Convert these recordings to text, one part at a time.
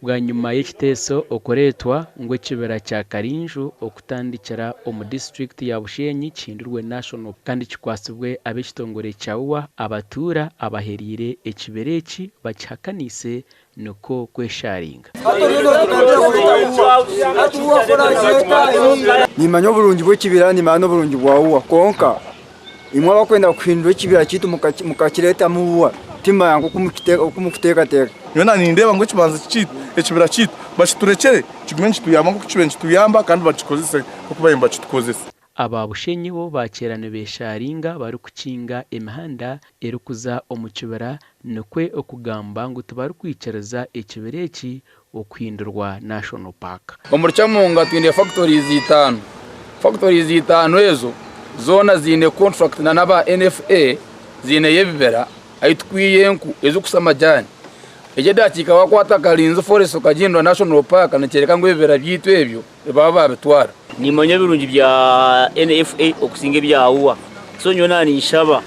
Bwanyima y'ekiteeso okureetwa ngu ekibira kya Karinju okutandikira omu disiturikiti ya Bushenyi kihindurwe National kandi kikwatsibwe ab'ekitongore kya UWA, abatuura abahereire ekibira eki bakihakaniise nikwo kwesharinga. Nimanya oburungi bw'ekibira nimanya n'oburungi bwa UWA kwonka Imwe abakwenda kuhindura ekibira kyaitu mukakireetamu buba, timanya nk'oku murikuteekateeka. Nyowe na nindeeba ngu ekibanza kyaitu, ekibira kyaitu bakiturekyere kigume nikituyamba nk'oku kibaire nikituyamba kandi bakikozese nk'oku babaire nibakitukozesa. Aba Bushenyi bo baakyera nibesharinga barikukinga emihanda erikuza omu kibira nikwo okugamba ngu tibarikwikiriza ekibira eki okuhindurwa National Park. Omuri Kyamunga twine factories itaano. Factories itaano ezo zoona ziine contract na n'aba NFA ziineyo ebibira ahu tukwiha enku ez'okusa amajaani. Egi edakiika wakwata Kalinzi forest okagihindura National Park nikyoreka ngu ebibira byaitu ebyo nibaba babitwara. Nimanya ebirungi bya NFA okusinga ebya UWA so nyowe naaba ninshaba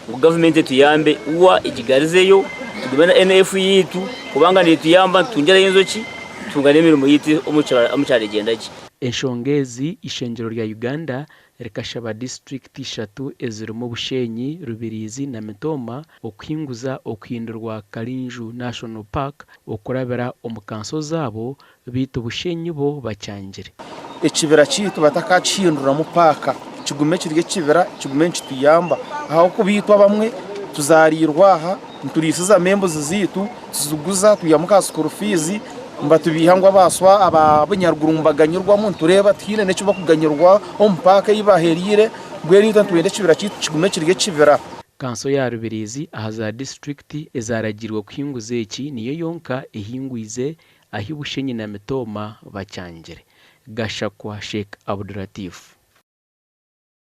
ngu gavumenti etuyambe UWA egigarizeyo tugume na NF yaitu kubanga netuyamba nitutungyerayo enjoki tutunga n'emirimo yaitu omu kyaro egyenda gye. Enshonga ezi, Eishengyero rya Uganda rikashaba disiturikiti ishatu ezirimu Bushenyi, Rubirizi na Mitooma okuhinguza okuhindurwa Kalinju National Park okurabira omu kanso zaabo Beitu Bushenyi bo bakyangire. Ekibira kyaitu batakakihinduramu paaka kigume kiri ekibira kigume nikituyamba ahabw'okuba itwe abamwe tuzaariirwe aha nituriisizamu embuzi zaitu tuziguza twihamu ka school fees nibatubiiha ngu abaswa abanyaruguru nibaganyirwamu nitureeba tihaine n'eki barikuganyirwa omu paaka ei bahereire mbwenu itwe nitwenda ekibira kyaitu kigume kiri ekibira. Kanso ya Rubirizi aha za disiturikiti ezaragiirwe kuhinguza eki niyo yonka ehingwize ahi Bushenyi na Mitooma bakyangire. Gashakwa Sheikh Abdulatif.